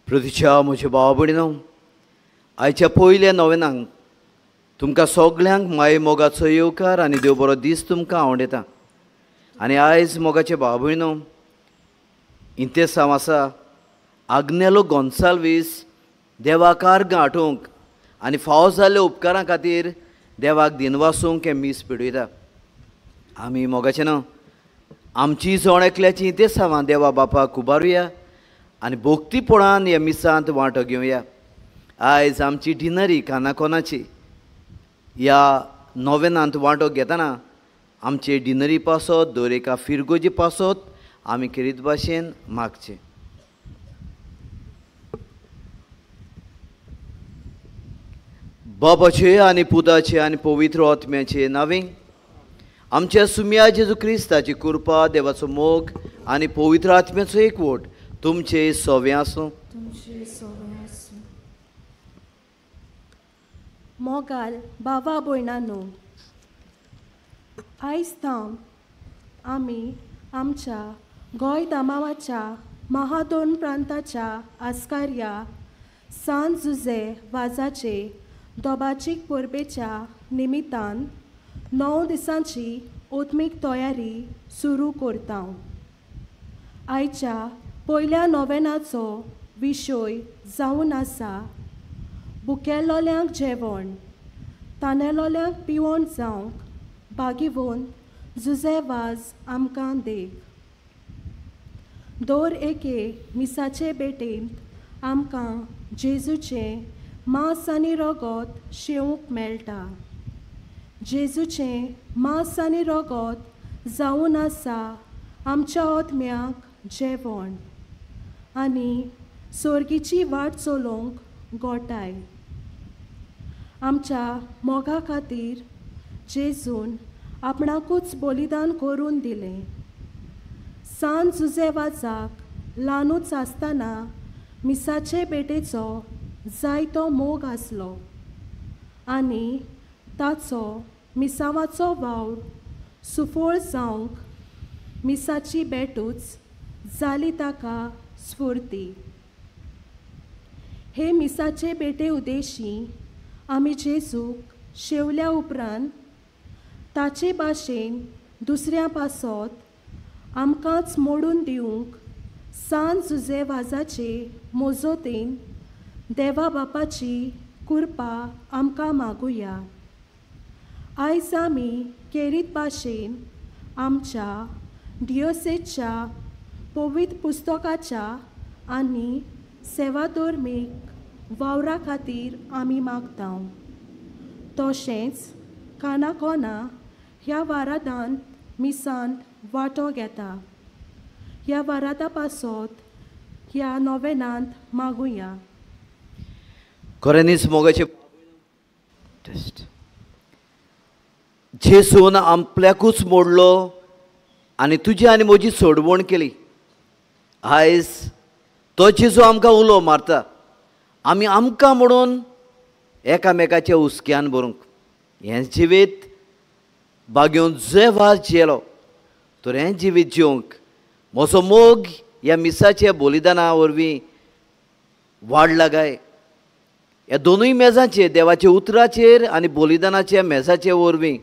प्रतिच्या म्हज्या भाव भयणीनो, आयच्या पयल्या नोवेनांक तुमकां सगल्यांक माये मोगाचो येवकार आनी देव बरो दीस तुमकां आवडटा. आनी आयज मोगाचे भाव भयणीनो, इंतेसांव आसा आग्नेलो गोन्साल्वीस देवाक आर्गां आठोवंक आनी फावो जाल्ल्या उपकारां खातीर देवाक दिनवासूंक हें मीस पेटयता. आमी मोगाचे न्हू आमची जण एकल्याची इंतेसांवां देवा बापाक उबारुया आनी भोक्तीपणान ह्या मिसांत वांटो घेवया. आयज आमची डिनरी कानाकोनाची ह्या नोवेनांत वांटो घेतना आमचे डिनरी पासत दर एका फिरगोजी पासत आमी खेरीत भाशेन मागचें. बाबाचे आनी पुताचे आनी पवित्र आत्म्याचे नांवे आमच्या सुम्या जेजू क्रिस्ताची कृपा, देवाचो मोग आनी पवित्र आत्म्याचो एकवट तुमचे सोवे आसूं. मोगाल बाबा भयणानो, आयज थावन आमी आमच्या गोंय दामावाच्या महादोन प्रांताच्या आस्कार्या सान जुझे वाजाचे दोबाचीक परबेच्या निमित्तान 9 दिसांची ओत्मीक तयारी सुरू करता. आयच्या पयल्या नोवेनाचो विशय जावन आसा बुकेलोल्यांक जेवण, तानेलोल्यांक पिवण जावंक बागीवन जुझे वाज आमकां देख. दर एके मिसाचे भेटेंत आमकां जेजूचें मांस आनी रगत शेवंक मेळटा. जेजूचें मांस आनी रगत जावन आसा आमच्या आत्म्याक जेवण आनी सोर्गीची वाट चलोवंक गोठाय. आमच्या मोगा खातीर जेजून आपणाकूच बलिदान करून दिलें. सान जुझे वाजाक ल्हानूच आसतना मिसाचे भेटेचो जायतो मोग आसलो आनी ताचो मिसावाचो वावर सुफळ जावंक मिसाची भेटूच जाली ताका स्फूर्ती. हे मिसाचे भेटे उद्देशी आमी जेजूक शेवल्या उपरांत ताचे भाशेन दुसऱ्या पासत आमकांच मोडून दिवंक सान जुझे वाजाचे मोजोतेन देवा बापाची कृपा आमकां मागुया. आयज आमी केरीत भाशेन आमच्या डियोसेच्या पवित्र पुस्तकाच्या आनी सेवाधर्मीक वावरा खातीर आमी मागता. तशेंच कानाकोना ह्या वारादांत मिसांत वांटो घेता. ह्या वारादा पासत ह्या नोवेनांत मागुया. खऱ्यांनीच मोगाचे जेजून आपल्याकूच मोडलो आनी तुजी आनी म्हजी सोडवण केली. आयज तो जेजू आमकां उलो मारता, आमी आमकां म्हणून एकामेकाच्या हुस्क्यान भरूंक. हें जिवीत बागेवन जेवाज जियेलो तर हें जिवीत जिवंक म्हजो मोग ह्या मिसाच्या बलिदाना वरवीं वाडला काय? ह्या दोनूय मेजांचेर, देवाच्या उतराचेर आनी बलिदानाच्या मेजाचे वरवीं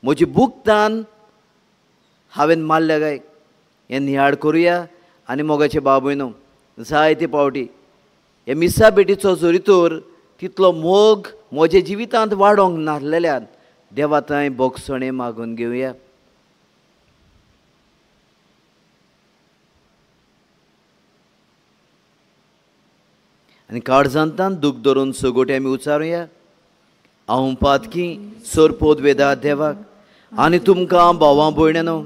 म्हजी भुगतान हांवें मारल्या काय? हें नियाळ करुया. आनी मोगाचे भाव भयणो, जायते पावटी हे मिसा भेटीचो जरी तर तितलो मोग म्हज्या जिवितांत वाडोवंक नासलेल्यान देवा थंय बोगसणें मागून घेवया. आनी काळजांतान दूख धरून सगोटे आमी उचारुया. हांव पातकी सरपोद वेदा देवाक आनी तुमकां भावां भयणांनो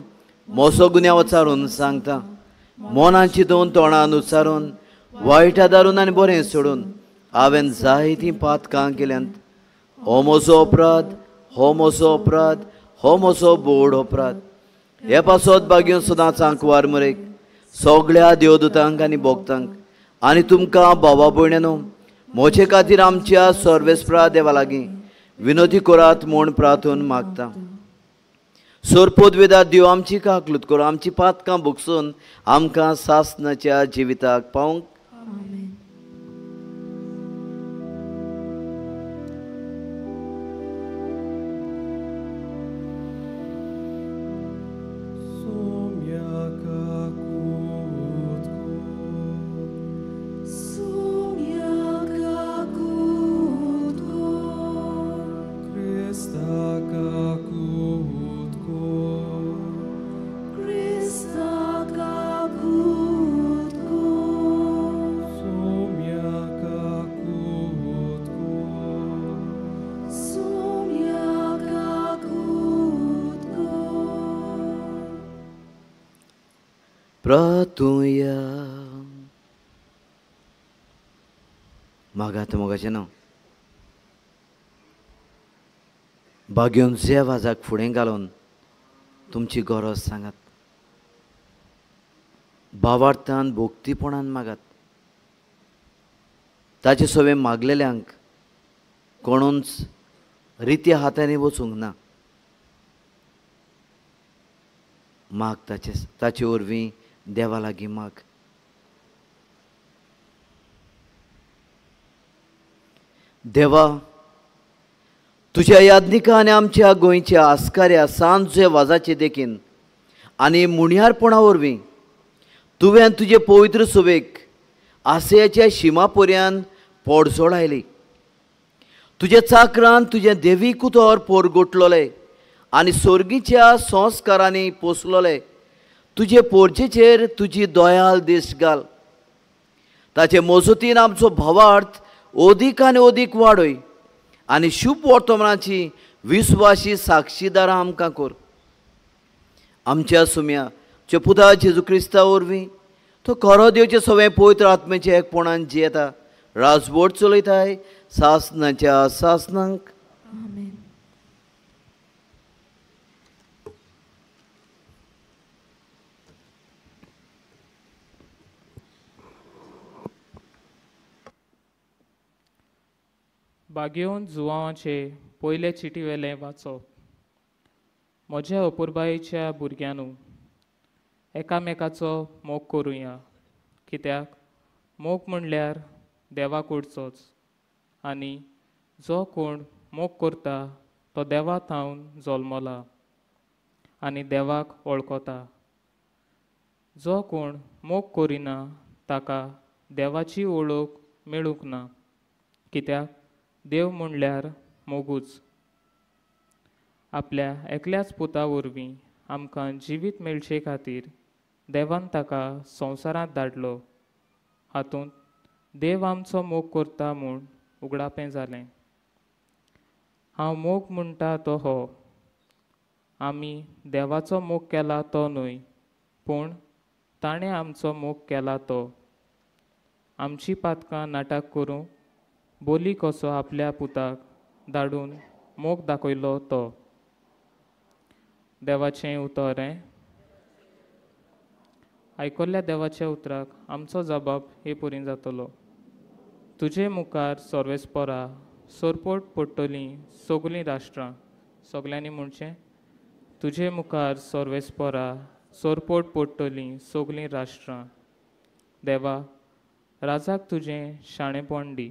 म्हजो गुन्यांव उचारून सांगता. मनान चिंतून, तोंडान उच्चारून, वायटा दारून आनी बरें सोडून हांवें जायतीं पातकां केल्यांत. हो म्हजो अपराध, हो म्हजो अपराध, हो म्हजो बोड अपराध. हे पासत बागेवन सदांच आंकवार मरेक सगळ्या देवदूतांक आनी भक्तांक आनी तुमकां भावा भयणांनो म्हजे खातीर आमच्या सर्वेस्परा देवा लागीं विनोदी करात म्हूण प्रार्थून मागता. सरपोद वेदा देव आमची काकलूत करूं, आमची पातकां भोगसून आमकां सासनाच्या जिविताक पावंक. प्रातुया मागात मोगाचें नांव बागेवन जेवाजाक फुडें घालून तुमची गरज सांगात. भावार्थान भोक्तीपणान मागात. ताचे सवें मागलेल्यांक कोणूच रित्या हातांनी वचूंक ना. माग ताचे, ताचे वरवीं देवा लागीं माग. देवा, तुज्या यादनिका आनी आमच्या गोंयच्या आस्काऱ्या सांजे वाजाचे देखीन आनी मुणयारपणा वरवीं तुवें तुजे पवित्र सुवेक आशयाच्या शिमा पर्यंत पोडजोड आयली. तुज्या चाकरान तुजें देवी कुतोर पोरगोटलोले आनी सोर्गीच्या संस्कारांनी पोसलोले तुजे पोरजेचेर तुजी दयाल दिश्ट घाल. ताचे मजतीन आमचो भावार्थ अदीक आनी अदीक वाडय आनी शुभ वर्तमानाची विस्वाशी साक्षीदारां आमकां कर. आमच्या सुम्या चे पुता जेजू क्रिस्ता वरवीं तो खरो देवचे सगळें पवित्र आत्म्याचे एकपणान जियेता, राजवट चलयताय सासनाच्या सासनांक. बागेवन जुवांवाचे पयले चिटी वेलें वाचप. म्हज्या अपुरबायेच्या भुरग्यांनू, एकामेकाचो मोग करुया, कित्याक मोग म्हणल्यार देवा कडचोच आनी जो कोण मोग करता तो देवा थावन जल्मला आनी देवाक वळखता. जो कोण मोग करिना ताका देवाची वळख मेळूंक ना, कित्याक देव म्हणल्यार मोगूच. आपल्या एकल्याच पुता वरवीं आमकां जिवीत मेळचे खातीर देवान ताका संवसारांत धाडलो. हातूंत देव आमचो मोग करता म्हूण उगडापें जालें. हांव मोग म्हणटा तो हो, आमी देवाचो मोग केला तो न्हय, पूण ताणें आमचो मोग केला तो. आमची पातकां नाटक करूंक बोली कसो आपल्या पुताक धाडून मोग दाखयलो तो. देवाचें उतर हें. आयकल्ल्या देवाच्या उतराक आमचो जबाब हे परीन जातलो. तुजे मुखार सर्वेस्परा सरपोट पडटलीं सगलीं राष्ट्रां, सगल्यांनी म्हणचें, तुजे मुखार सर्वेस्पोरा सोरपोट पडटलीं सगलीं राष्ट्रां. देवा, राजाक तुजें शाणेपण दी,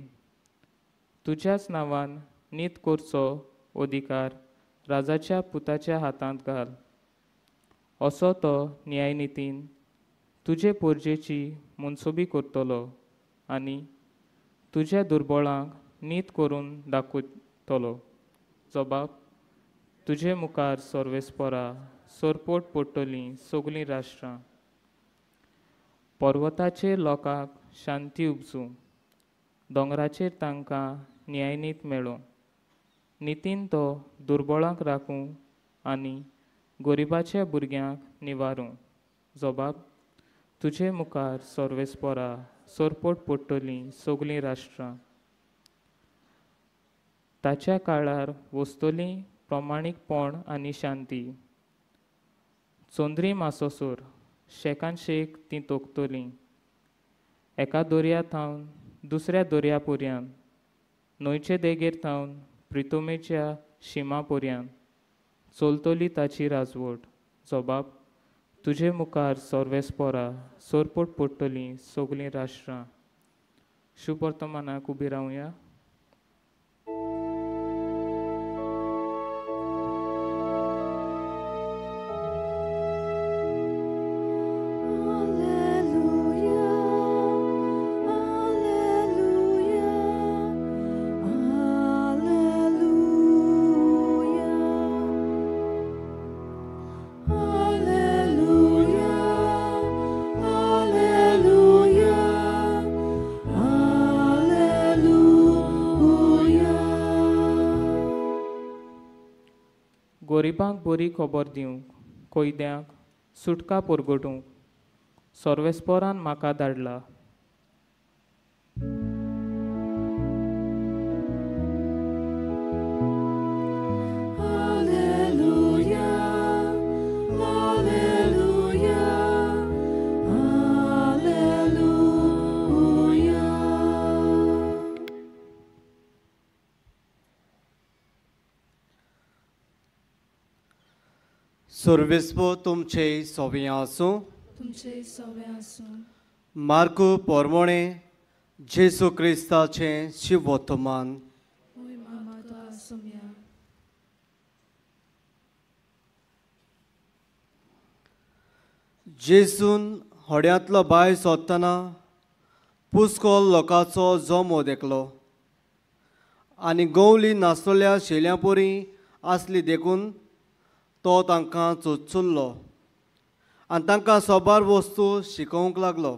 तुज्याच नांवान नीत करचो अधिकार राजाच्या पुताच्या हातांत घाल. असो तो न्यायनितीन तुजे पोरजेची मनसोबी करतलो आनी तुज्या दुर्बळांक नीत करून दाखयतलो. जबाब, तुजे मुखार सर्वेस्पोरा सोरपोट पडटलीं सगलीं राष्ट्रां. पर्वताचेर लोकांक शांती उपजूं, दोंगराचेर तांकां न्यायनीत मेळूं. नितीन तो दुर्बळांक राखूं आनी गरिबाच्या भुरग्यांक निवारूं. जबाब, तुजे मुखार सर्वेस्पोरा सोरपोट पडटलीं सगलीं राष्ट्रां. ताच्या काळार वसतलीं प्रमाणीकपण आनी शांती. चंद्री मासोसोर शेकान शेक तीं तोखतलीं. एका दर्या थावन दुसऱ्या दर्या पर्यंत, न्हंयचे देगेर थावन प्रितोमेच्या शिमा पर्यंत चलतली ताची राजवट. जबाब, तुजे मुखार सर्वेस्पोरा सोरपोट पडटलीं सगलीं राष्ट्रां. शुभ वर्तमानाक उबी रावया. गरिबांक बरी खबर दिवंक, कैद्यांक सुटका परगटूंक सर्वेस्पोरान म्हाका धाडला. सर्वेस्पो तुमचे सोवे आसूं. तुमचे सोवे आसूं. मार्कू पोरमोणे जेजू क्रिस्ताचें शिवोत्तमान. जेजून होड्यांतलो बाय सोदतना पुस्कोल लोकांचो जमो देखलो आनी गोवली नासलेल्या शेल्यां पोरी आसली देखून तो तांकां चोचुल्लो आनी तांकां सोबार वस्तू शिकोवंक लागलो.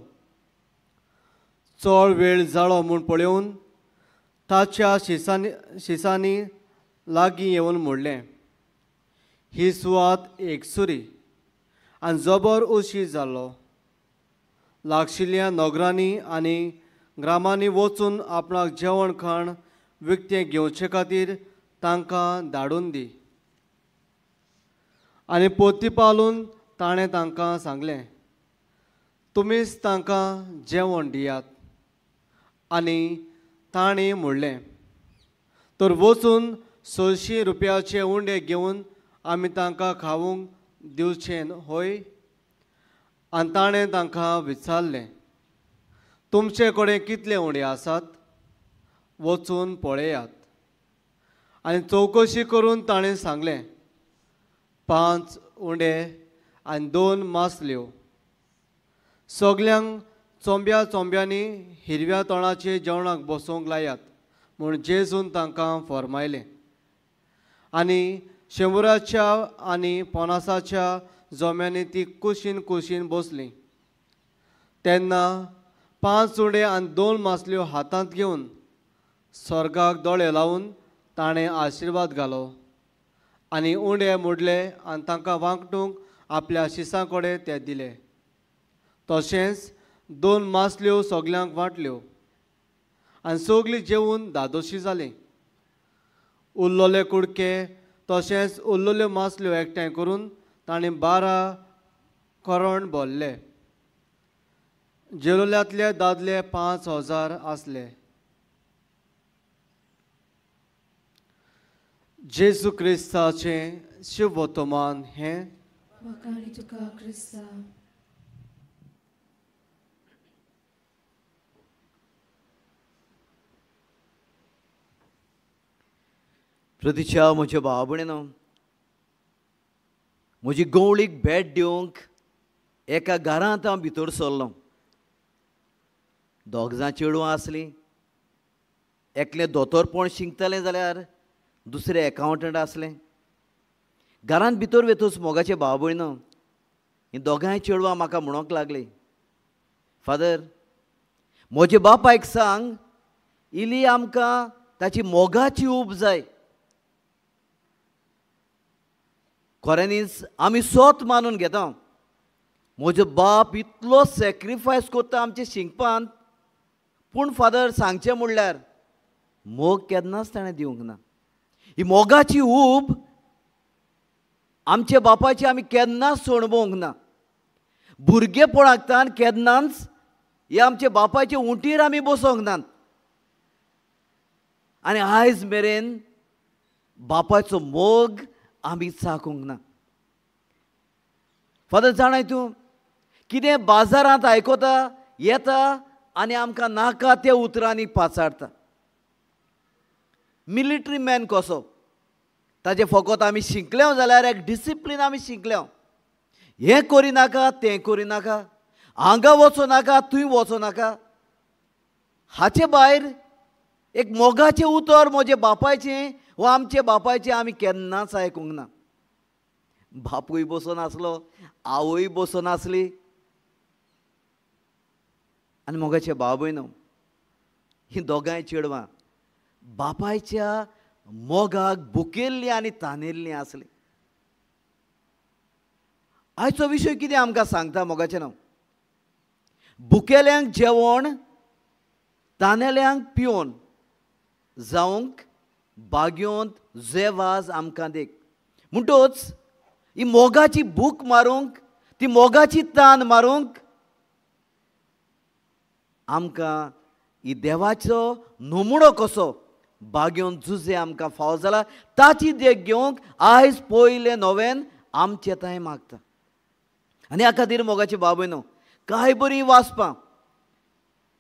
चड वेळ जालो म्हूण पळोवन ताच्या शिसांनी लागीं येवन म्हणलें, ही सुवात एकसुरी आनी जबर उशीर जालो. लागशिल्ल्या नगरांनी आनी ग्रामांनी वचून आपणाक जेवण खाण विकतें घेवचे खातीर तांकां धाडून दी. आनी पोती पालून ताणें तांकां सांगलें, तुमीच तांकां जेवण दियात. आनी ताणें म्हणलें, तर वचून 600 रुपयाचे उंडे घेवन आमी तांकां खावूंक दिवचें होय? आनी ताणें तांकां विचारलें, तुमचे कडेन कितले उंडे आसात? वचून पळयात. आनी चवकशी करून ताणें सांगलें, 5 उंडे आनी 2 मासल्यो. सगल्यांक चोंब्या चोंब्यांनी हिरव्या तोंडाचे जेवणाक बसोवंक लायात म्हूण जेजून तांकां फर्मायलें. आनी 100च्या आनी 50च्या जोम्यांनी ती कुशीन कुशीन बसलीं. तेन्ना 5 उंडे आनी 2 मासल्यो हातांत घेवन स्वर्गाक दोळे लावन ताणें आशिर्वाद घालो आनी उंडे मोडले आनी तांकां वांटूंक आपल्या शिसां कडेन ते दिले. तशेंच 2 मासल्यो सगल्यांक वांटल्यो आनी सगलीं जेवून धादोशी जालीं. उरलेले कुडके तशेंच उरलेल्यो मासल्यो एकठांय करून ताणें 12 करण भरले. जेरोल्यांतले दादले 5000 आसले. जेजू क्रिस्ताचें शिववर्तमान हें. वाखाणी तुका क्रिस्ता. प्रतिच्या म्हज्या भाव भयणीनो, म्हजी गवळीक भेट दिवंक एका घरांत हांव भितर सरलो. दोग जाण चेडवां आसलीं, एकलें दोतोरपण शिकतालें जाल्यार दुसरें एकावंटंट आसलें. घरांत भितर वेतूच मोगाचे भाव भयणो हीं दोगांय चेडवां म्हाका म्हणूंक लागलीं, फादर म्हजे बापायक सांग इली आमकां ताची मोगाची ऊब जाय. खऱ्यांनीच आमी सोत मानून घेता, म्हजो बाप इतलो सॅक्रिफायस करता आमच्या शिकपांत, पूण फादर सांगचें म्हणल्यार मोग केन्नाच ताणें दिवंक ना. ही मोगाची ऊब आमच्या बापायची आमी केन्नाच सोणबोवंक ना. भुरगेपणांतल्यान केन्नाच हे आमच्या बापायचे उंटीर आमी बसोंक नात. आनी आयज मेरेन बापायचो मोग आमी चाकूंक ना. फादर जाणाय तूं कितें बाजारांत आयकता येता आनी आमकां नाका त्या उतरांनी पाचारता. मिलिटरी मॅन कसो ताजें फकत आमी शिकले जाल्यार एक डिसिप्लीन आमी शिकले, हें करिनाका तें करिनाका, हांगा वचो नाका थंय वचो नाका. हाचे भायर एक मोगाचें उतर म्हजे बापायचें वा आमचे बापायचें आमी केन्नाच आयकूंक ना. बापूय बसून आसलो, आवय बसून आसली. आनी मोगाचे भाव भयणो हीं दोगांय चेडवां बापायच्या मोगाक भुकेल्लीं आनी तानेल्लीं आसलीं. आयचो विशय कितें आमकां सांगता मोगाचें नांव, भुकेल्यांक जेवण तानेल्यांक पिवन जावंक बाग्योंत जेवाज आमकां देख. म्हणटोच ही मोगाची भूक मारूंक, ती मोगाची तान मारूंक आमकां ही देवाचो नमुणो कसो बागेवन जुजे आमकां फावो जाला ताची देख घेवंक आयज पयलें नोवेन आमचें थंय मागता. आनी ह्या खातीर मोगाचे भाव भयणो कांय बरीं वाचपां,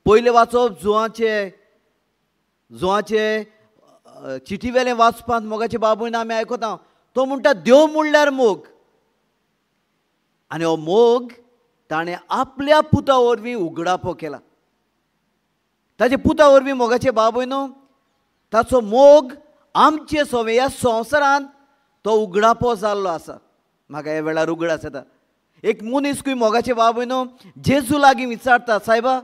पयलें वाचप जुवाचे जुवाचे चिटी वेलें वाचपांत मोगाचे भाव भयणो आमी आयकता, तो म्हणटा देव म्हणल्यार मोग, आनी हो मोग ताणें आपल्या पुता वरवीं उगडापो केला. ताजे पुता वरवीं मोगाचे भाव भयणो ताचो मोग आमचे सोवे ह्या संवसारांत तो उगडापो जाल्लो आसा. म्हाका ह्या वेळार उगडास येता, एक मनीस खंय मोगाचे भाव भयणो जेजू लागीं विचारता, सायबा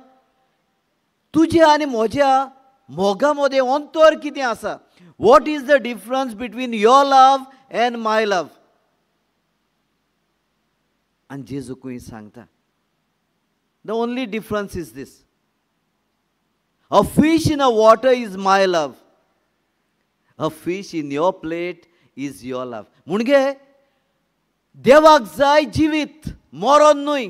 तुज्या आनी म्हज्या मोगा मदें अंतर कितें आसा? What is the difference between your love and my love? आनी जेजू खंय सांगता, the only difference is this, a fish in a water is my love, a fish in your plate is your love. म्हणजे देवाक जाय जिवीत, मरण न्हय.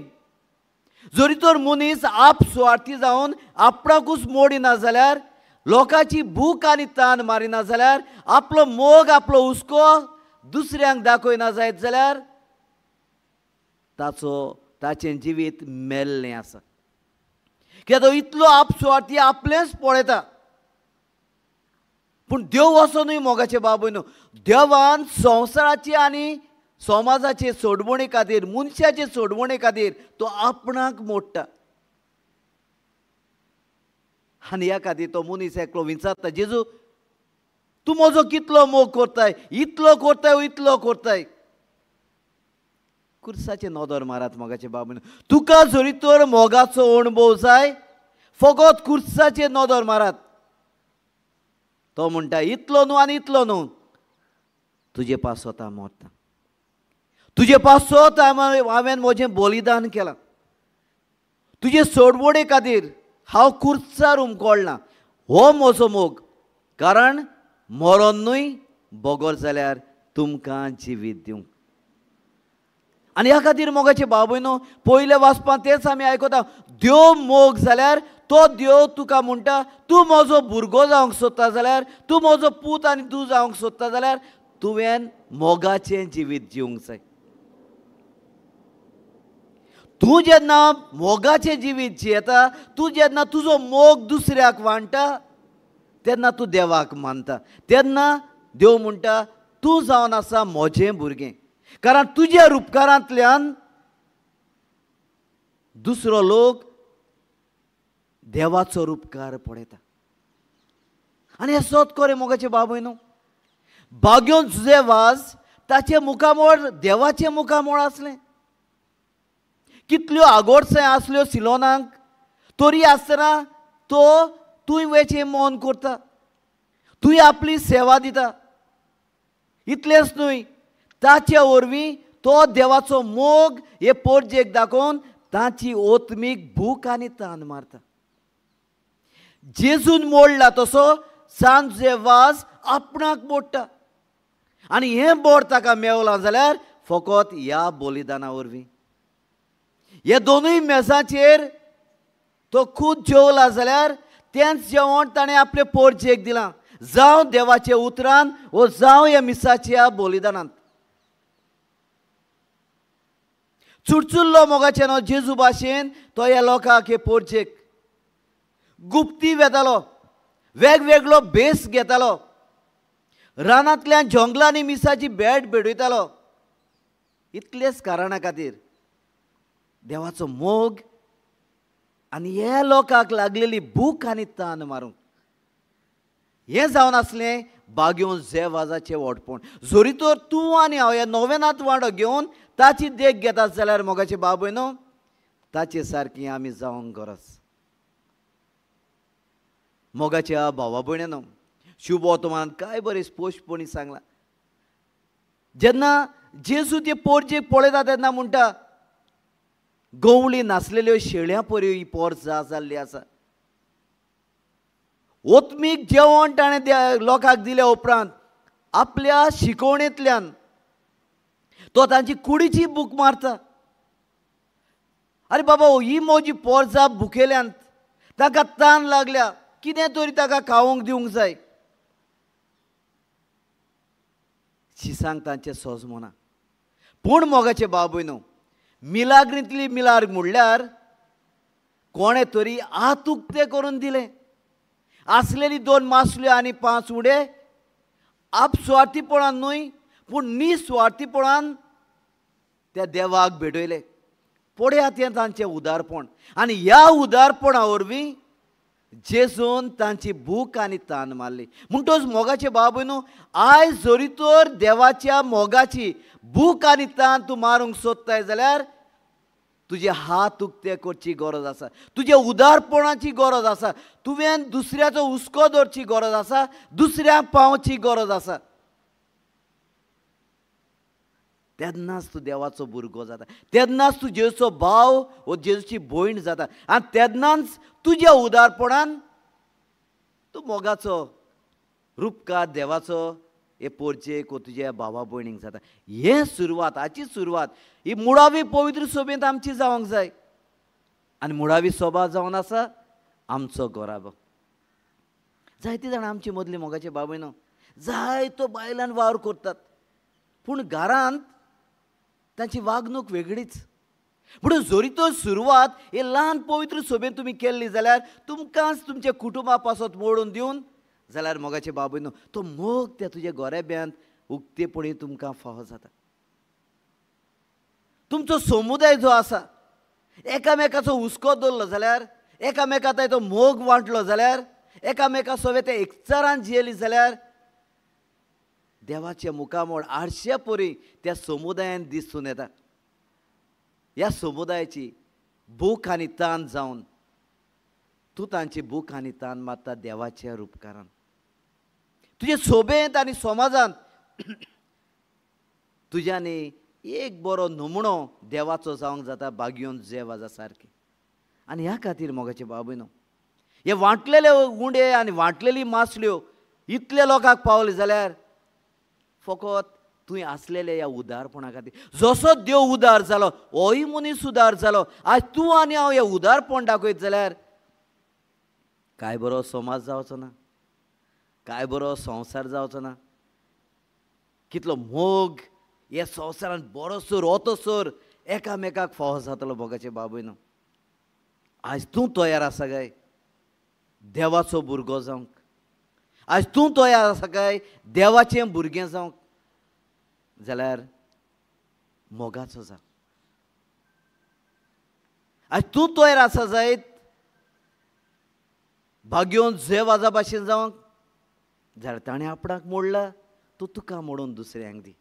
जरी तर मनीस आप सुवार्थी जावन आपणाकूच मोडिना जाल्यार, लोकांची भूक आनी तान मारिना जाल्यार, आपलो मोग आपलो हुस्को दुसऱ्यांक दाखयना जायत जाल्यार ताचो ताचें जिवीत मेल्लें आसा. कित्याक तो इतलो आपसुवार्थी आपलेंच पळयता. पूण देव असो न्हय मोगाचे बाबू न्हू, देवान संवसाराची आनी समाजाचे सोडवणे खातीर, मनशाचे सोडवणे खातीर तो आपणाक मोडटा. आनी ह्या खातीर तो मनीस एकलो विचारता, जेजू तूं म्हजो कितलो मोग करताय, इतलो करताय इतलो करताय. कुर्साचे नदर मारात मोगाचे बाबू, तुका जरी तर मोगाचो अणभव जाय फकत कुर्साचे नदर मारात. तो म्हणटा इतलो न्हू आनी इतलो न्हू, तुजे पासत हांव मरता, तुजे पासत हांवें म्हजें बलिदान केलां, तुजे सोडवणे खातीर हांव कुर्सार उमकोळना. हो म्हजो मोग, कारण मरण न्हय बगर जाल्यार तुमकां जिवीत दिवंक. आनी ह्या खातीर मोगाचे भाव भयणो पयले वाचपांत तेंच आमी आयकता, देव मोग जाल्यार तो देव तुका म्हणटा तूं म्हजो भुरगो जावंक सोदता जाल्यार, तूं म्हजो पूत आनी तूं जावंक सोदता जाल्यार तुवें मोगाचें जिवीत जिवंक जाय. तूं जेन्ना मोगाचें जिवीत जियेता, तूं जेन्ना तुजो मोग दुसऱ्याक वांट्टा तेन्ना तूं देवाक मानता. तेन्ना देव म्हणटा तूं जावन आसा म्हजें भुरगें, कारण तुज्या रुपकारांतल्यान दुसरो लोक देवाचो रुपकार पळयता. आनी हें सत खरें मोगाचें बाबय न्हू. बाग्योन जुजे वाज ताचें मुखामळ देवाचें मुखामळ आसलें. कितल्यो आगोडसांय आसल्यो सिलोनाक, तरी आसतना तो तूंय वेचें मन करता, तूंय आपली सेवा दिता. इतलेंच न्हय, ताचे वरवीं तो देवाचो मोग हे पोरजेक दाखोवन ताची ओतमीक भूक आनी तान मारता. जेजून मोडला तसो सांत जुजे वाज आपणाक मोडटा आनी हें बोड ताका मेवलां जाल्यार फकत ह्या बलिदाना वरवीं. हे दोनूय मेजाचेर तो खूद जेवला जाल्यार तेंच जेवण ताणें आपले पोरजेक दिलां, जावं देवाच्या उतरान वो जावं ह्या मिसाच्या बलिदानांत. चुरचुल्लो मोगाचें न्हू जेजू भाशेन तो ह्या लोकांक हे पोरजेक गुप्ती वेतालो, वेगवेगळो भेस घेतालो, रानांतल्यान जंगलांनी मिसाची भेट भेटयतालो. इतलेच कारणा खातीर देवाचो मोग आनी ह्या लोकांक लागलेली भूक आनी तान मारूंक हें जावन आसलें बाग्योन जे वाजाचें व्हडपण. जरी तर तूं आनी हांव ह्या नोवेनांत वांटो घेवन ताची देख घेतात जाल्यार मोगाचे बाबय न्हू ताचे सारकी आमी जावंक गरज. मोगाच्या भावा भयणी न्हू, शुभोतमान काय बरें स्पश्टपणी सांगलां. जेन्ना जेजू ते पोरजेक पळयता तेन्ना म्हणटा गवळी नासलेल्यो शेळ्यां परी ही पोरजा जाल्ली आसा. ओतमीक जेवण ताणें लोकांक दिल्या उपरांत आपल्या शिकवणेंतल्यान तो तांची कुडीची भूक मारता. आरे बाबा, ही म्हजी पोरजा भुकेल्यान, ताका तान लागल्या, कितें तरी ताका खावंक दिवंक जाय. शिसांक तांचें सोजमना. पूण मोगाचे बाबूय न्हू, मिलाग्रींतली मिलार्ग म्हणल्यार कोणें तरी हात उक्ते करून दिलें. आसलेली 2 मासल्यो आनी 5 उडे आपसुवार्थीपणान न्हय पूण निस्वार्थीपणान त्या देवाक भेटयले. पळयात हें तांचें उदारपण. आनी ह्या उदारपणा वरवीं जेजून तांची भूक आनी तान मारली. म्हणटच मोगाचे बाबूय न्हू, आयज जरी तर देवाच्या मोगाची भूक आनी तान तूं मारूंक सोदताय जाल्यार तुजे हात उक्ते करची गरज आसा, तुजे उदारपणाची गरज आसा, तुवें दुसऱ्याचो हुस्को दवरची गरज आसा, दुसऱ्यांक पावची गरज आसा. तेन्नाच तूं देवाचो भुरगो जाता, तेन्नाच तूं जेजूचो भाव वो जेजूची भयण जाता आनी तेन्नाच तुज्या उदारपणान तूं मोगाचो रुपकार देवाचो हे पोरजेक वो तुज्या भावा भयणीक जाता. हें सुरवात, हाची सुरवात ही मुळावी पवित्र सभेंत आमची जावंक जाय. आनी मुळावी सभा जावन आसा आमचो घराबो. जायती जाणां आमची मदली मोगाचे बाबय न्हू जायतो बायलान वावर करतात, पूण घरांत तांची वागणूक वेगळीच. म्हणून जरी तर सुरवात हे ल्हान पवित्र सभेंत तुमी केल्ली जाल्यार तुमकांच तुमच्या कुटुंबा पासत मोडून दिवन जाल्यार मोगाचे बाबय न्हू तो मोग त्या तुज्या गोरेब्यांत उक्तेपणी तुमकां फावो जाता. तुमचो समुदाय जो आसा एकामेकाचो हुस्को दवरलो जाल्यार, एकामेका तो मोग वांटलो जाल्यार, एकामेका सोबे ते एकचारान जियेली जाल्यार देवाचें मुखामळ आरश्या परी त्या समुदायान दिसून येता. ह्या समुदायाची भूक आनी तान जावन तूं तांची भूक आनी तान मारता देवाच्या रुपकारान. तुजे सोबेंत आनी समाजांत तुज्यांनी एक बरो नमुणो देवाचो जावंक जाता बागयोन जेवाजा सारकें. आनी ह्या खातीर मोगाचे बाबूय न्हू, हे वांटलेले उंडे आनी वांटलेली मासल्यो इतले लोकांक पावले जाल्यार फकत तुवें आसलेले ह्या उदारपणा खातीर. जसो देव उदार जालो होय मनीस उदार जालो, आज तूं आनी हांव हें उदारपण दाखयत जाल्यार काय बरो समाज जावचो ना, काय बरो संवसार जावचो ना. कितलो मोग ह्या संवसारान बरोसर ओतोसर एकामेकाक फावो जातलो मोगाचे बाबूय न्हू. आयज तूं तयार आसा काय देवाचो भुरगो जावंक? आयज तूं तयार आसा काय देवाचें भुरगें जावंक? जाल्यार मोगाचो जा. आयज तूं तयार आसा जायत भाग्योन झेवाजा भाशेन जावंक? जाल्यार ताणें आपणाक मोडला, तूं तुका मोडून दुसऱ्यांक दी.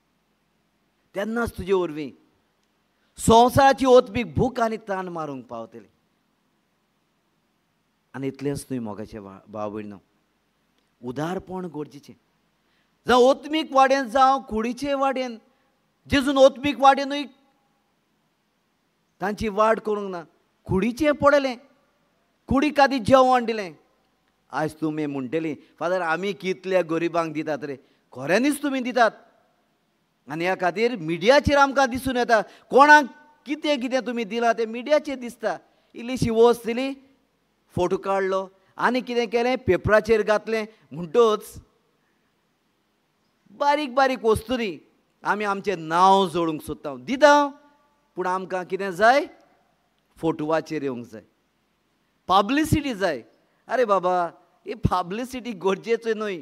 तेन्नाच तुजे वरवीं संवसाराची ओतबीक भूक आनी ताण मारूंक पावतली. आनी इतलेंच न्हय मोगाचे भाव भयणो, उदारपण गरजेचें. जावं ओतमीक वाडेन जावं कुडीचे वाडेन, जेजून ओतमीक वाडेनूय तांची वाड करूंक ना, कुडीचें पडलें, कुडीक आदी जेवण दिलें. आयज तुमी म्हणटली फादर आमी कितल्या गरिबांक दितात रे. खऱ्यांनीच तुमी दितात आनी ह्या खातीर मिडियाचेर आमकां दिसून येता कोणाक कितें कितें तुमी दिलां तें मिडियाचेर दिसता. इल्लीशी वस्त दिली, फोटो काडलो आनी कितें केलें पेपराचेर घातलें. म्हणटच बारीक बारीक वस्तूंनी आमी आमचें नांव जोडूंक सोदता, दिता, पूण आमकां कितें जाय? फोटवाचेर येवंक जाय, पब्लिसिटी जाय. आरे बाबा, ही पब्लिसिटी गरजेची न्हय.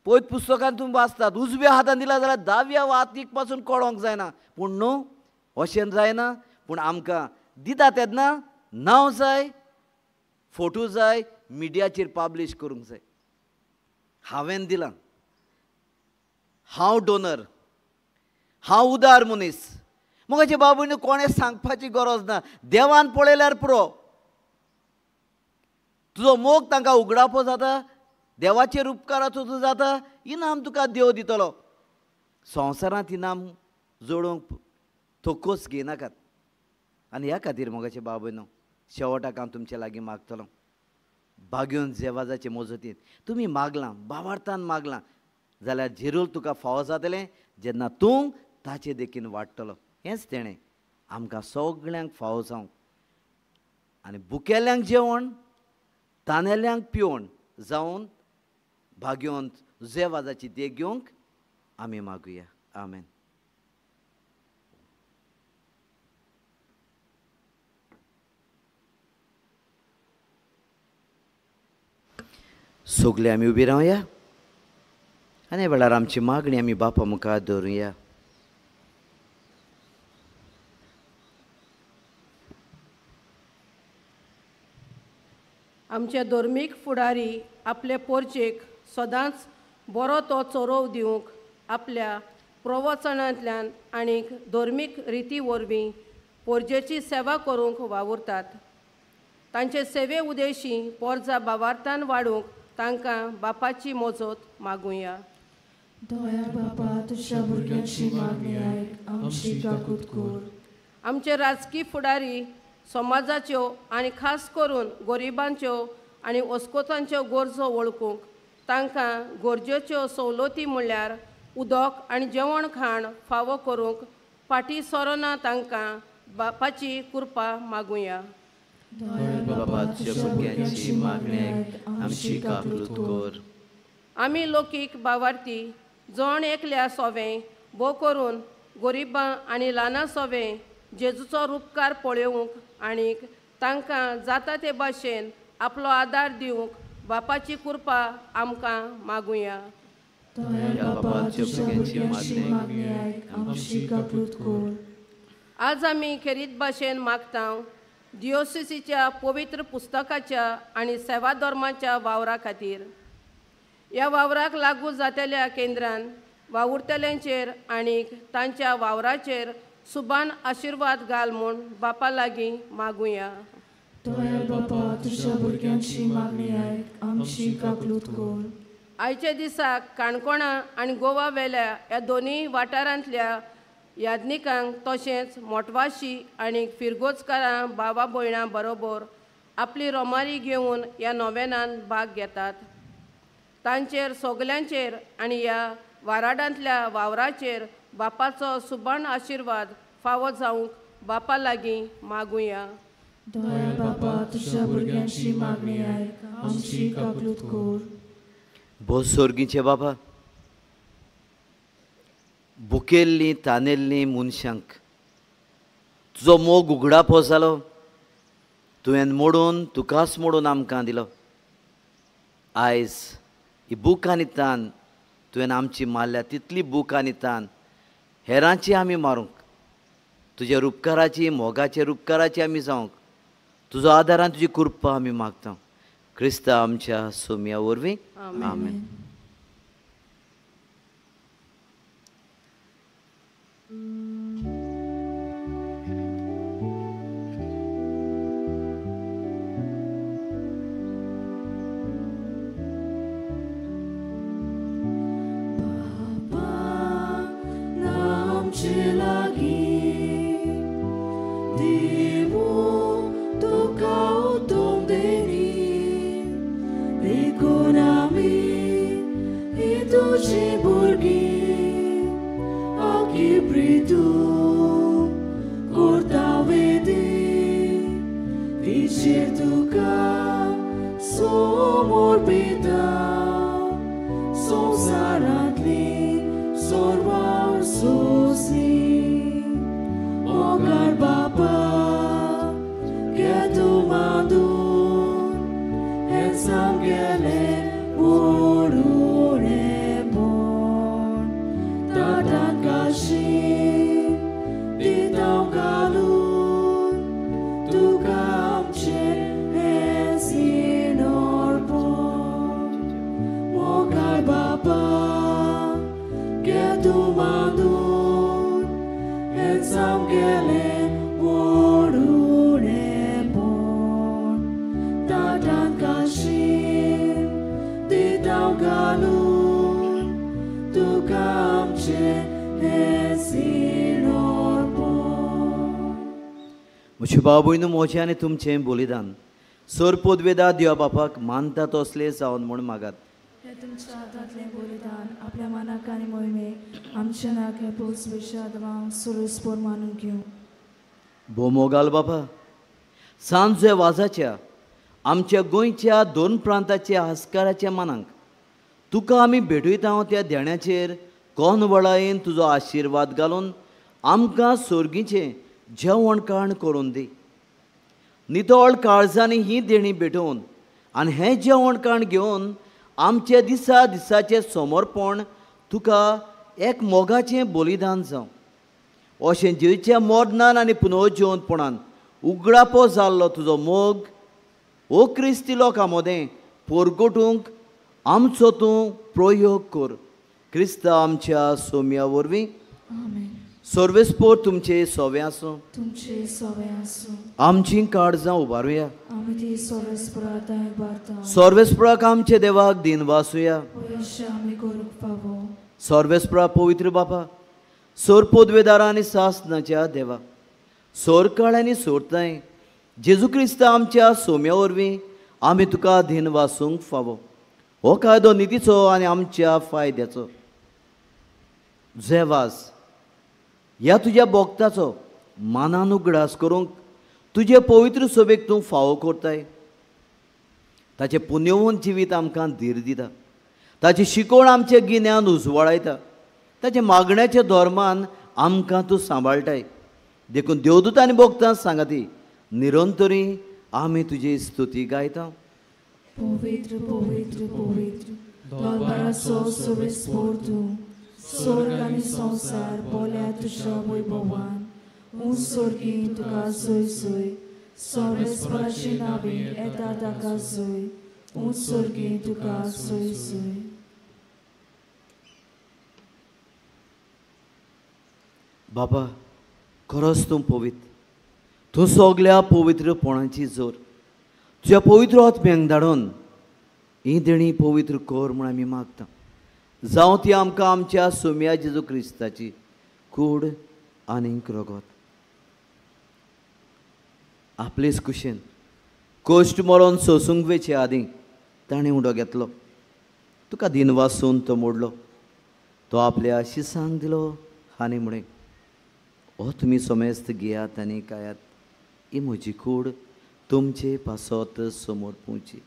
पयत पुस्तकान तुमी वाचतात, उजव्या हातान दिला जाल्यार दाव्या हातीक पासून कळोंक जायना. पूण न्हू अशें जायना. पूण आमकां दिता तेन्ना नांव जाय, फोटो जाय, मिडियाचेर पब्लिश करूंक जाय. हांवें दिलां, हांव डोनर, हांव उदार मनीस. म्हजे बाबून कोणें सांगपाची गरज ना, देवान पळयल्यार पुरो. तुजो मोग तांकां उगडापो जाता, देवाचेर उपकाराचो तुजो जाता, इनाम तुका देव दितलो. संवसारांत इनाम जोडूंक थोकोस घेयनाकात. आनी ह्या खातीर मोगाचे बाबून शेवटाक हांव तुमचे लागीं मागतलो, भाग्योन जेवाजाचे मजतीन तुमी मागलां, बावार्थान मागलां जाल्यार जेरूल तुका फावो जातलें जेन्ना तूं ताचे देखीन वाडटलो. हेंच तेणें आमकां सगळ्यांक फावो जावंक आनी भुकेल्यांक जेवण, तानेल्यांक पिवण जावन भाग्योन जेवाजाची देख घेवंक आमी मागुया. आमेन. सगळे आमी उबी रावया आनी वेळार आमची मागणी आमी बापा मुखार दवरुया. आमचे धर्मीक फुडारी आपले पोरचेक सदांच बरो तो चरोव दिवंक आपल्या प्रवचनांतल्यान आनी धर्मीक रिती वरवीं पोरजेची सेवा करूंक वावुरतात. तांचे सेवे उदेशी पोरजा बावार्थान वाडूंक तांकां बापाची मजत मागुया. दया बापा, तुज्या भुरग्यांची मागणी आयक, आमची काकूत कर. आमचे राजकी फुडारी समाजाच्यो आनी खास करून गरिबांच्यो आनी ओस्कोतांच्यो गरजो वळखूंक तांकां गरजेच्यो सवलती म्हणल्यार उदक आनी जेवण खाण फावो करूंक फाटीं सरना तांकां बापाची कृपा मागुया. बाबा, तुज्या भुरग्यांची मागणी आयक, आमची काकूत कर. आमी लोकीक बावार्थी जण एकल्या सोवें भोव करून गरिबां आनी ल्हानां सोवें जेजूचो रुपकार पळोवंक आनी तांकां जाता ते भाशेन आपलो आदार दिवंक बापाची कृपा आमकां मागुया. बाबा, तुज्या भुरग्यांची मागणी आयक, आमची काकूत कर. आज आमी खेरीत भाशेन मागता दियोसिसीच्या पवित्र पुस्तकाच्या आनी सेवा धर्माच्या वावरा खातीर. ह्या वावराक लागू जातल्या केंद्रान वावुरतल्यांचेर आनी तांच्या वावराचेर सुबान आशिर्वाद घाल म्हूण बापा लागीं मागुया. दया बापा, तुज्या भुरग्यांची मागणी आयक, आमची काकूत कर. आयच्या दिसाक काणकोणा आनी गोवा वेल्या ह्या दोनूय वाठारांतल्या याज्ञिकांक तशेंच मोटवाशी आनी फिरगोजकारां बाबा भयणां बरोबर आपली रोमारी घेवन ह्या नोवेनान भाग घेतात. तांचेर सगल्यांचेर आनी ह्या वाराडांतल्या वावराचेर बापाचो सुबान आशिर्वाद फावो जावंक बापा लागीं मागुया. दया बापा, तुज्या भुरग्यांची मागणी आयक, आमची काकूत कर. भोव सोर्गीचे बाबा, भुकेल्लीं तानेल्लीं मनशांक तुजो मोग उगडापो जालो. तुवें मोडून तुकाच मोडून आमकां दिलो. आयज ही भूक आनी तान तुवें आमची मारल्या तितली भूक आनी तान हेरांची आमी मारूंक, तुज्या उपकाराची मोगाचे उपकाराची आमी जावंक तुजो आदारान तुजी कृपा आमी मागता. क्रिस्ता आमच्या सोम्या वरवीं आमेन. बाबूयनु म्हजें आनी तुमचें बलिदान सर पदवेदा देवा बापाक मानता तसलें जावन म्हूण मागात. हें तुमच्या हातांतलें बलिदान आपल्या मनाक आनी मोहिमेक आमच्या नाक हें पोस विशाद सुरसपोर मानून घेवं. भोमोगाल बापा, सांजे वाजाच्या आमच्या गोंयच्या दोन प्रांताच्या हास्काराच्या मनांक तुका आमी भेटयता त्या देण्याचेर कोन वळायेन तुजो आशिर्वाद घालून आमकां सोर्गीचें जेवण काण करून दी. नितळ काळजांनी ही देणी भेटोवन आनी हें जेवण काण घेवन आमच्या दिसा दिसाचें समर्पण तुका एक मोगाचें बलिदान जावं. अशें जेच्या मरणान आनी पुनर्जिवंतपणान उगडापो जाल्लो तुजो मोग ओ क्रिस्ती लोकां मदें पोरगोटूंक आमचो तूं प्रयोग कर. क्रिस्ता आमच्या सोम्या वरवीं. सर्वेस्पोर तुमचे सोवे आसूं. तुमचे सोवे आसूं. आमची काळजां उबारुया. आमी ती सर्वेस्पोरा उबारता. सर्वेस्पोराक आमचे देवाक दिन वासुया. आमी करूंक फावो. सर्वेस्पोरा पवित्र बापा, सोर पदवेदारा आनी सासनाच्या देवा, सोरकाळ आनी सोरताय जेजू क्रिस्ता आमच्या सोम्या वरवीं आमी तुका दिन वासूंक फावो. हो कायदो नितीचो आनी आमच्या फायद्याचो. जेवास ह्या तुज्या भक्ताचो मानान उगडास करूंक तुजे पवित्र सोबेक तूं फावो करताय. ताचें पुण्यवंत जिवीत आमकां धीर दिता. ताची शिकवण आमचें गिन्यान उजवाडायता. ताच्या मागण्याच्या धर्मान आमकां तूं सांबाळटाय. देखून देवदूत आनी भक्तां सांगाती निरंतरी आमी तुजी स्तुती गायता. पवित्र पवित्र पवित्र दरबाराचो सर्वेस्पोर तूं, स्वर्ग आनी संवसार बोल्या तुज्या वैभवान. उंच स्वर्गीं तुका जय जय, सर्वेस्पराचे नांवे येता ताका जय. उंच स्वर्गीं तुका जय जय. बाबा, खरोच तूं पवित्र, तूं सगल्या पवित्रपणाची जोर. तुज्या पवित्र आत्म्यांक धाडून ही देणी पवित्र कर म्हूण आमी मागता. जावं ती आमकां आमच्या सोम्या जेजू क्रिस्ताची कूड आनीक रगत. आपलेच कुशेन कश्ट मरोन सोसूंक वेचे आदीं ताणें उडो घेतलो. तुका दिनवासून तो मोडलो. तो आपल्या शिसांक दिलो आनी म्हळें, हो तुमी समेस्त घेयात आनी खायात, ही म्हजी कूड तुमचे पासत समोर पुवची.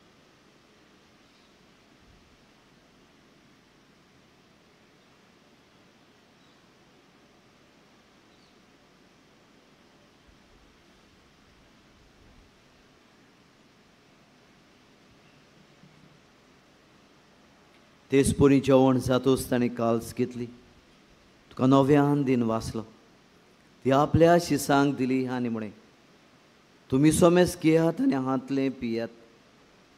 तेच परी जेवण जातूच ताणें काल्स घेतली, तुका नव्यान दिन वाचलो, ती आपल्या शिसांक दिली आनी म्हळें, तुमी सोमेस घेयात आनी हांतलें पियात,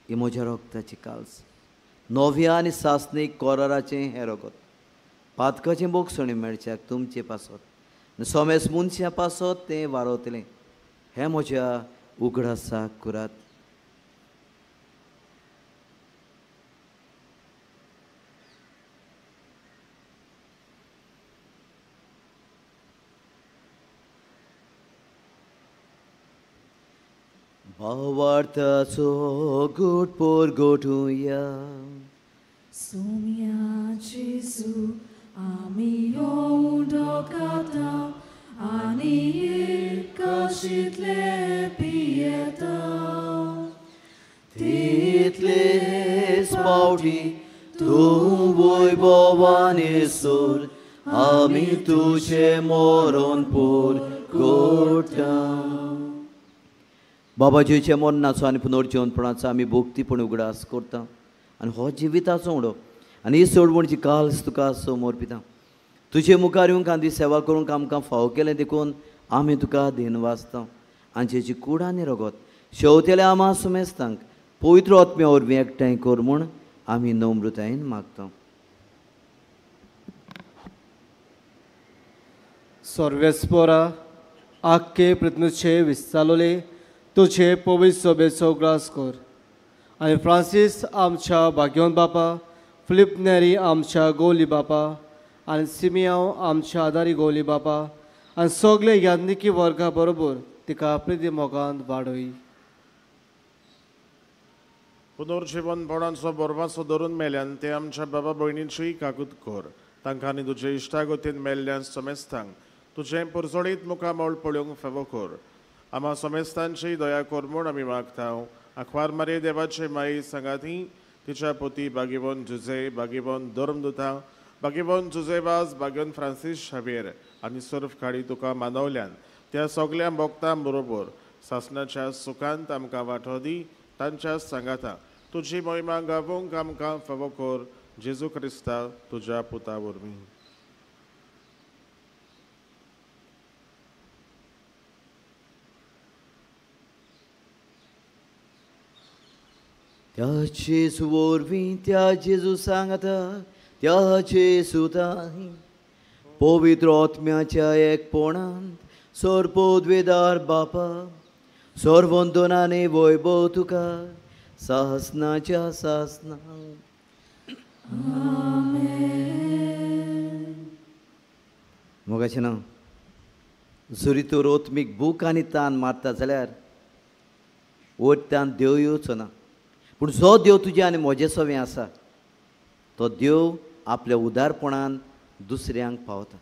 ही म्हज्या रगताची काल्स, नव्या आनी सासणीक कोराराचें हें रगत, पातकाचें बोगसणें मेळच्याक तुमचे पासत आनी सोमेस मनशां पासत तें वारवतलें, हें म्हज्या उगडासाक करात. भावार्थाचो गोट पोर गोठुया. सोम्या जेजू आमी उदकाता आनी काशींतले पियेता, तितलेच पावटी तूं वैभवान सूर आमी तुजें मरण पोर कोटा. बाबाजीच्या मरणाचो आनी पुनर्जीवनपणाचो आमी भोक्तीपण उगडास करता आनी हो जिविताचो उडो आनी ही सोडवणची काल्स तुका समर्पिता. तुजे मुखार येवंक आनी सेवा करूंक आमकां फावो केलें देखून आमी तुका धेन वाचता. आनी जेची कूड आनी रगत शेवतेल्या आमा सुमेस्तांक पवित्र आत्म्या वरवीं एकठांय कर म्हूण आमी नम्रतायेन मागता. सर्वेस्पोरा आख्खे पृथ्वीचे विस्तालोले तुझे पवित्र सभेचो ग्रास कर आनी फ्रांसीस आमच्या भाग्योन बापा, फिलीप नेरी आमच्या गोली बापा आनी सिमियांव आमच्या आदारी गोली बापा आनी सगळे याज्ञिकी वर्गा बरोबर तिका प्रिती मोगान वाडय. पुनर्जीवनपणाचो बोरवाचो धरून मेल्यान ते आमच्या बाबा भयणीची काकूत कर, तांकां आनी तुजे इश्टागतीन मेल्ल्यान समेस्तांक तुजें पुरजोळीत मुखामळ पळोवंक फावो कर. आमा समेस्तांची दया कर म्हूण आमी मागता. आंकवार मारे देवाचे माई सांगाती तिच्या पोती बागेवन जुजे, बागेवन धर्मदुता, बागेवन जुजेवाज, बागेवन फ्रांसीस शावेर आनी सर्व काळी तुका मानवल्यान त्या सगल्या भक्तां बरोबर सासणाच्या सुखांत आमकां वांटो दी. तांच्या सांगाता तुजी मोहिमा गावोंक आमकां फावो कर, जेजू क्रिस्ता तुज्या पुता वरवीं. त्या जेजू वरवीं, त्या जेजू सांगता, त्या जेजूताय पवित्र आत्म्याच्या एकपणांत सर्वोद्वेदार बापा सर्वंदनाने वैभव तुका सासनाच्या सासना. मोगाचें ना जरी तर आत्मीक भूक आनी तान मारता जाल्यार वयतान देव येवचो ना, पूण जो देव तुजे आनी म्हजे सवें आसा तो देव आपल्या उदारपणान दुसऱ्यांक पावता.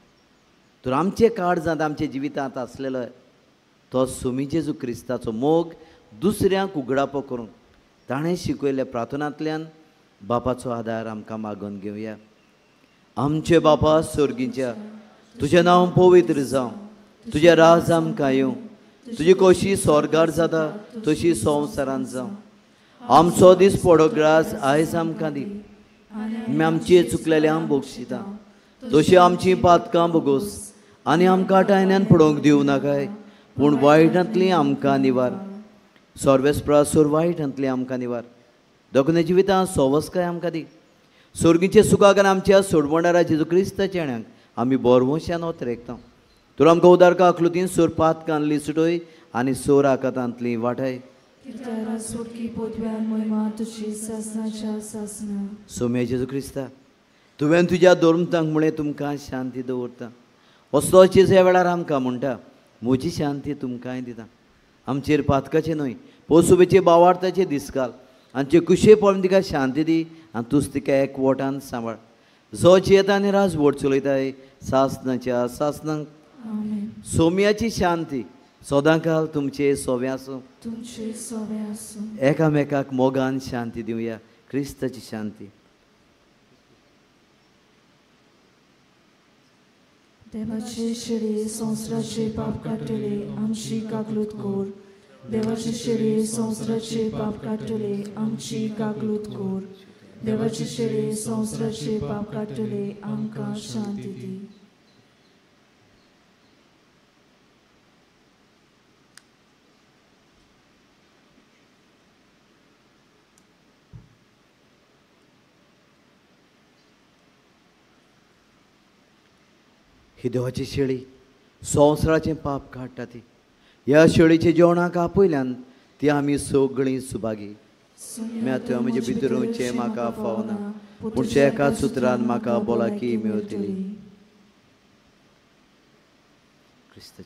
तर आमचे काळजांत आमच्या जिवितांत आसलेलो तो सुमी जेजू क्रिस्ताचो मोग दुसऱ्यांक उगडापो करूंक ताणें शिकयल्ल्या प्रार्थनांतल्यान बापाचो आदार आमकां मागून घेवया. आमचे बापा सर्गीच्या, तुजें नांव पवित्र जावं, तुजें राज आमकां येवं, तुजी कशी स्वर्गार जाता तशी संवसारांत जावं. आमचो दीस पडो ग्रास आयज आमकां दी, आमी आमचे चुकलेल्यांक बक्षिता तशी आमची पातकां भोगोस आनी आमकां टायन्यान पडोवंक दिवं नाकाय, पूण वायटांतली आमकां निवार. सर्वेस्प्रासोर वायटांतली आमकां निवार. दोगुने जिवितां सवस्काय आमकां दी. सर्गीचे सुखाक आनी आमच्या सोडवणारा जेजू क्रिस्ताच्या येण्याक आमी बोरवंशान ओतरेकता. तर आमकां उदार काकलुतीन सोर पातकांतली सुटय आनी सोर आकातांतली वाटाय. सोम्या जेजू क्रिस्ता, तुवें तुज्या धर्मतांक म्हळें तुमकां शांती दवरता, असलो जेजू ह्या वेळार आमकां म्हणटा म्हजी शांती तुमकांय दिता. आमचेर पातकाचें न्हय पोसुबेचे बावार्थाचे दिसकाल आमचे कुशे पळोवन तिका शांती दी आनी तूंच तिका एकवटान सांबाळ. जो जियेता आनी राजवट चलयताय सासनाच्या सासनाक. सोम्याची शांती सदांकाल तुमचे सोवे आसूं, तुमचे सोवे आसूं. एकामेकाक मोगान शांती दिवया, क्रिस्ताची शांती. देवाचे शरीर संवसाराचे पाप काडटले आमची काकलूत कोर. देवाचे शरीर संवसाराचे पाप काडटले आमची काकलूत कोर. देवाची शेळी संवसाराचे पाप काडटली, आमकां शांती दी. ही देवाची शेळी संवसाराचें पाप काडटा ती. ह्या शेळीच्या जेवणाक आपयल्यान ती आमी सगळीं सुभागी. म्या म्हजे भितर वचचें म्हाका फावना, पूण एका सुत्रान म्हाका भलायकी मेळटली. क्रिस्त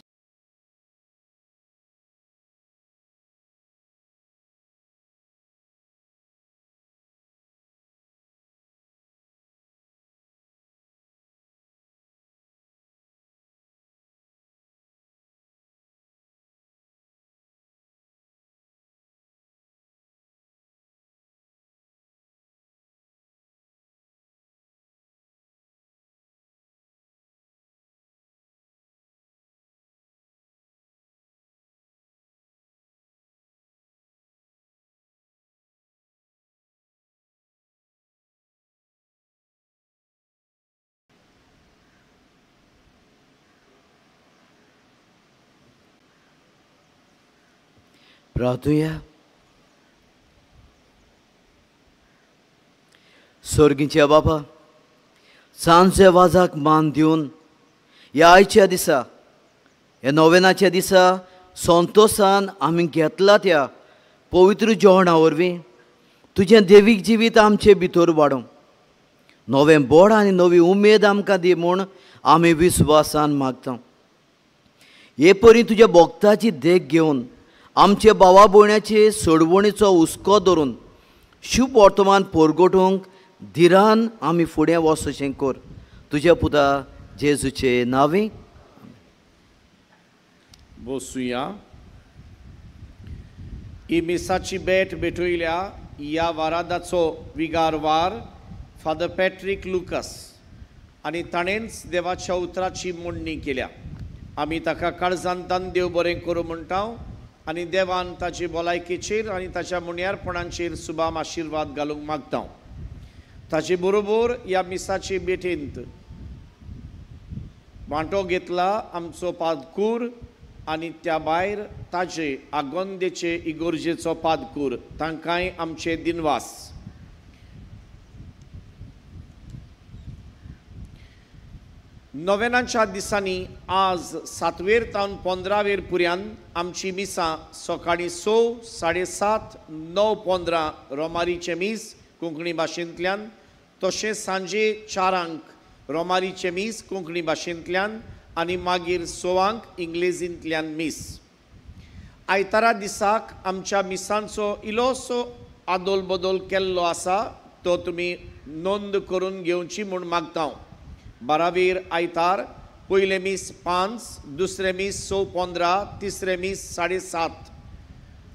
प्रार्थुया. सर्गीच्या बापा, सांजच्या वाजाक मान दिवन ह्या आयच्या दिसा, ह्या नोवेनाच्या दिसा संतोसान आमी घेतला त्या पवित्र जेवणा वरवीं तुजें देवीक जिवीत आमचे भितर वाडोवं, नवें बोड आनी नवी उमेद आमकां दी म्हूण आमी विस्वासान मागता. हे परी तुज्या भक्ताची देख घेवन आमचे भावा भयणाचे सोडवणीचो हुस्को धरून शुभ वर्तमान परगटूंक धिरान आमी फुडें वचचें कर. तुज्या पुता जेजूचे नांवे. बसुया. ही मिसाची भेट भेटयल्या ह्या वारादाचो विगार वार फादर पॅट्रीक लुकस आनी ताणेंच देवाच्या उतराची मोडणी केल्या. आमी ताका काळजांतान देव बरें करूं म्हणटा आनी देवान ताची भलायकेचेर आनी ताच्या मुण्यारपणाचेर सुबाम आशिर्वाद घालूंक मागता. ताचे बरोबर ह्या मिसाचे भेटेंत वांटो घेतला आमचो पादकूर आनी त्या भायर ताजे आगोंदेचे इगोर्जेचो पादकूर, तांकांय आमचे दिनवास. नोवेनाच्या दिसांनी आज 7वेर तावन 15वेर पुऱ्यान आमची मिसां सकाळीं 6, 7:30, 9:15 रोमारीचें मीस कोंकणी भाशेंतल्यान, तशें सांजे 4 रोमारीचें मीस कोंकणी भाशेंतल्यान आनी मागीर 6 इंग्लेजींतल्यान मीस. आयतारा दिसाक आमच्या मिसांचो इल्लोसो आदोल बदल केल्लो आसा, तो तुमी नोंद करून घेवची म्हूण मागता. 12वेर आयतार पयलें मीस 5, दुसरें मीस 6:15, तिसरें मीस 7:30.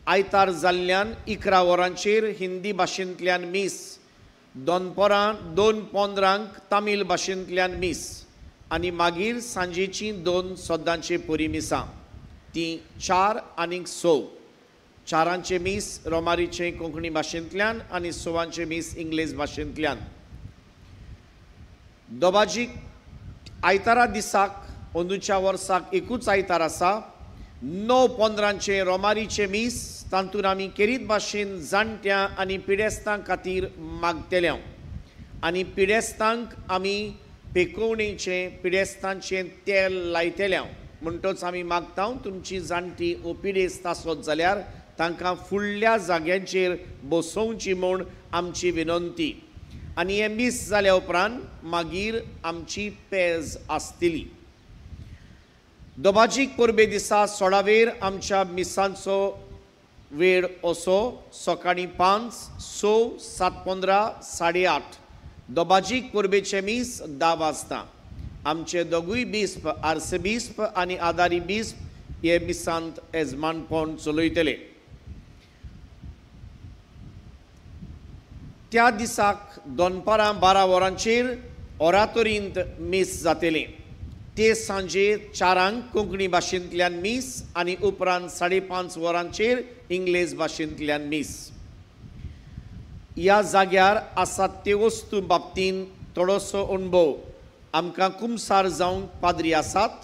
आयतार जाल्ल्यान 11 वरांचेर हिंदी भाशेंतल्यान मीस, दनपरां 2:15 तामील भाशेंतल्यान मीस आनी मागीर सांजेचीं 2 सद्दांचे पुरी मिसां, तीं 4 आनी 6. 4 मीस रोमारीचें कोंकणी भाशेंतल्यान आनी 6 मीस इंग्लीश भाशेंतल्यान. दोबाजीक आयतारा दिसाक अंदूच्या वर्साक एकूच आयतार आसा, 9:15 रोमारीचें मीस, तातूंत आमी केरीत भाशेन जाणट्यां आनी पिडेस्तां खातीर मागतले आनी पिडेस्तांक आमी पेकोवणेचें पिडेस्तांचें तेल लायतले. म्हणटच आमी मागता तुमची जाणटी ओ पिडेस्त आसत जाल्यार तांकां फुडल्या जाग्यांचेर बसोवची म्हूण आमची विनंती. आनी हें मीस जाल्या उपरांत मागीर आमची पेज आसतली. दोबाजीक परबे दिसा 16वेर आमच्या मिसांचो वेळ असो सकाळीं 5, 6, 7:15, 8:30. दोबाजीक परबेचें मीस 10 वाजता. आमचे दोगूय बिस्प, आर्सेबिस्प आनी आदारी बिस्प हे मिसांत येजमानपण चलयतले. त्या दिसाक दनपारां 12 वरांचेर ओरातोरींत मीस जातलें. ते सांजे 4 कोंकणी भाशेंतल्यान मीस आनी उपरांत 5:30 वरांचेर इंग्लेज भाशेंतल्यान मीस. ह्या जाग्यार आसात ते वस्तू बाबतीन थोडोसो अणभव आमकां कुमसार जावंक पाद्री आसात.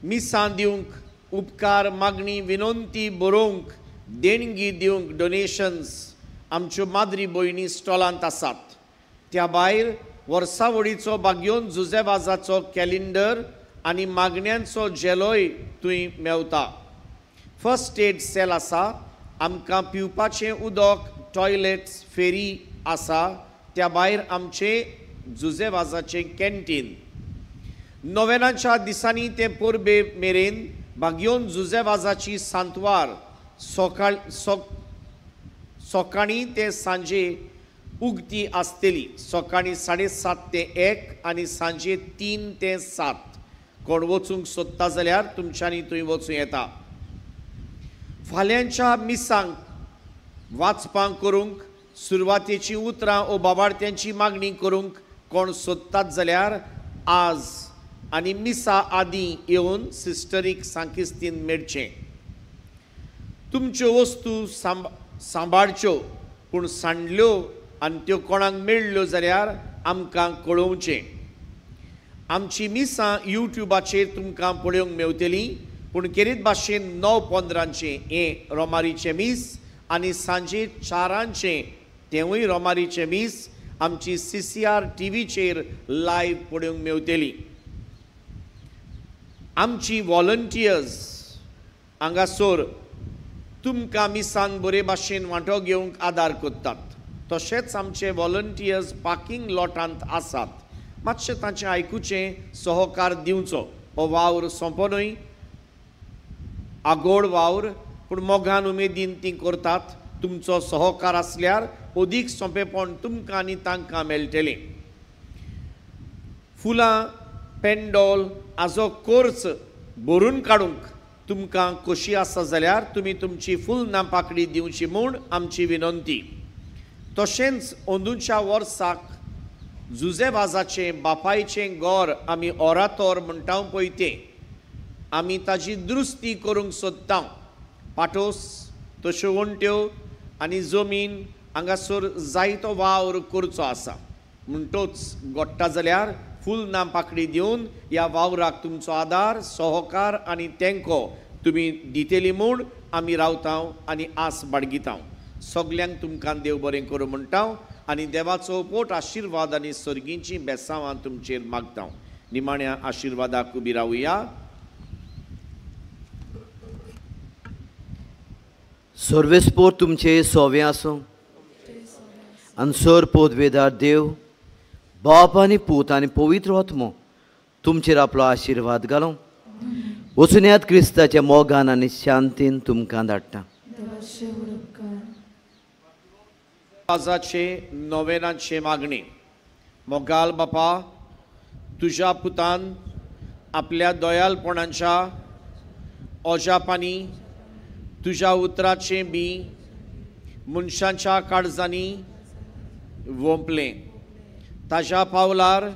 मिसां दिवंक, उपकार मागणी विनंती बरोवंक, देणगी दिवंक डोनेशन्स आमच्यो माद्री भयणी स्टॉलांत आसात. त्या भायर वर्सावळीचो बागयोन जुजेवाजाचो कॅलेंडर आनी मागण्यांचो झेलोय थंय मेवता. फर्स्ट एड सेल आसा. आमकां पिवपाचें उदक, टॉयलेट्स, फेरी आसा. त्या भायर आमचें जुजेवाजाचें कॅन्टीन. नोवेनाच्या दिसांनी ते परबे मेरेन बागयोन जुजेवाजाची सांतवार सकाळीं ते सांजे उगती आसतली. सकाळीं 7:30 ते 1 आनी सांजे 3 ते 7. कोण वचूंक सोदता जाल्यार तुमच्यांनी थंय वचूं येता. फाल्यांच्या मिसांक वाचपां करूंक, सुरवातेची उतरां ओ बाबार्थ्यांची मागणी करूंक कोण सोदतात जाल्यार आज आनी मिसा आदीं येवन सिस्टरीक सांकिस्तीन मेळचें. तुमच्यो वस्तू सांबाळच्यो, पूण सांडल्यो आनी त्यो कोणाक मेळ्ळ्यो जाल्यार आमकां कळोवचें. आमची मिसां यूट्यूबाचेर तुमकां पळोवंक मेवतलीं, पूण केरीत भाशेन 9:15 हें रोमारीचें मीस आनी सांजे 4 तेंवूय रोमारीचें मीस आमची CCR टीव्हीचेर लायव्ह पळोवंक मेवतली. आमची वॉलंटियर्स हांगासर तुमकां मिसान बरे भाशेन वांटो घेवंक आदार करतात. तशेंच आमचे वॉलंटियर्स पार्किंग लॉटांत आसात. मातशें तांचें आयकुचें, सहकार दिवचो. हो वावर सोंपो न्हय, आगोळ वावर, पूण मोगान उमेदीन ती करतात. तुमचो सहकार आसल्यार अदीक सोंपेपण तुमकां आनी तांकां मेळटलें. फुलां, पेंडोल हाजो कोर्स भरून काडूंक तुमकां खोशी आसा जाल्यार तुमी तुमची फुलना पाकडी दिवची म्हूण आमची विनंती. तशेंच अंदूच्या वर्साक जुजेवाजाचें बापायचें गोर आमी ओरातोर म्हणटा पळय तें आमी ताजी दुरुस्ती करूंक सोदता. पाटोस, तश्यो वण्ट्यो आनी जमीन हांगासर जायतो वावर करचो आसा. म्हणटोच गोडटा जाल्यार फूल ना पाकडी दिवन ह्या वावराक तुमचो आदार, सहकार आनी तेंको तुमी दितली म्हूण आमी रावता आनी आस बाळगिता. सगल्यांक तुमकां देव बरें करूं म्हणटा आनी देवाचो पोट आशिर्वाद आनी सर्गींची बेसांवां तुमचेर मागता. निमाण्या आशिर्वादाक उबी रावया. सर्वेस्पोर तुमचे सोवे आसूं आनी सर पोदवेदार देव बाप आनी पूत आनी पवित्र आत्मो तुमचेर आपलो आशिर्वाद घालूं. वचुन्यात क्रिस्ताच्या मोगान आनी शांतीन तुमकां धाडटा. आजाचे नोवेनाचे मागणी. मोगाल बापा, तुज्या पुतान आपल्या दयालपणाच्या ओजापांनी तुज्या उतराचें बी मनशांच्या काळजांनी वोंपलें. ताज्या पावलार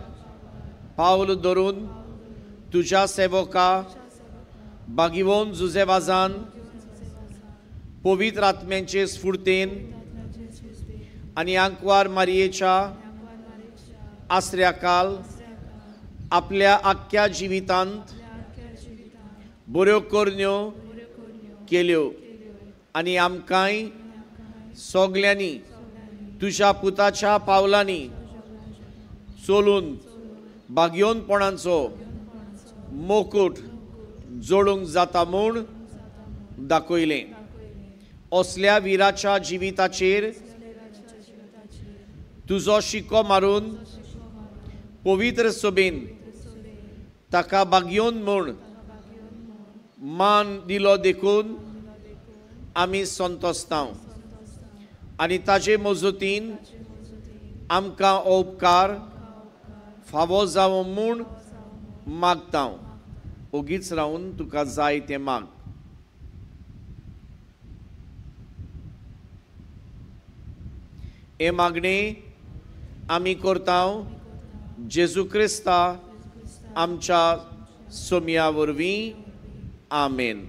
पावल धरून तुज्या सेवका बागिवोन जुजेवाजान पवित्र आत्म्यांचे स्फुर्तेन आनी आंकवार मारयेच्या आसऱ्याकाल आपल्या आख्ख्या जिवितांत बऱ्यो करण्यो केल्यो आनी आमकांय सगल्यांनी तुज्या पुताच्या पावलांनी चलून बागयोनपणाचो मोकूट जोडूंक जाता म्हूण दाखयलें. असल्या विराच्या जिविताचेर तुजो शिको मारून पवित्र सभेन ताका बागयोन म्हूण मान दिलो देखून आमी संतोसता आनी ताजे मजतीन आमकां उपकार फावो जावं म्हूण मागता. ओगीच रावन तुका जाय तें माग. हे मागणे आमी करता जेजू क्रिस्ता आमच्या सोमया वरवीं. आमेन.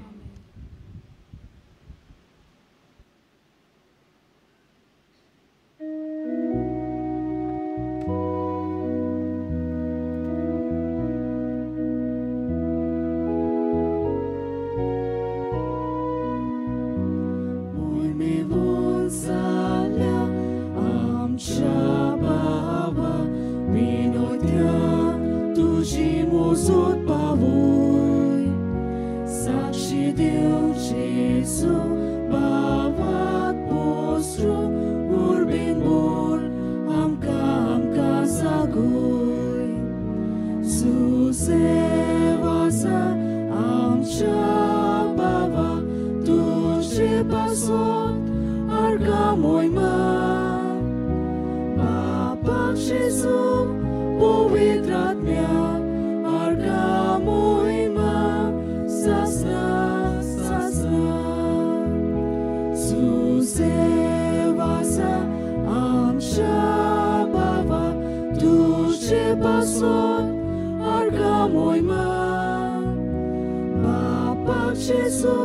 देव जेजू भावाक पोस्रू उर्बेन बोल आमकां आमकां जागोय सुसेवासा आमच्या बाबा तुजे पासत आर्गां मोहिमा बापाक जेजू पवित्र आत्म्या आर्गां मोहिमा सासना सासना सुसेवासा आमच्या बाबा तुजे पासत आर्गां मोहिमा बापाक जेजू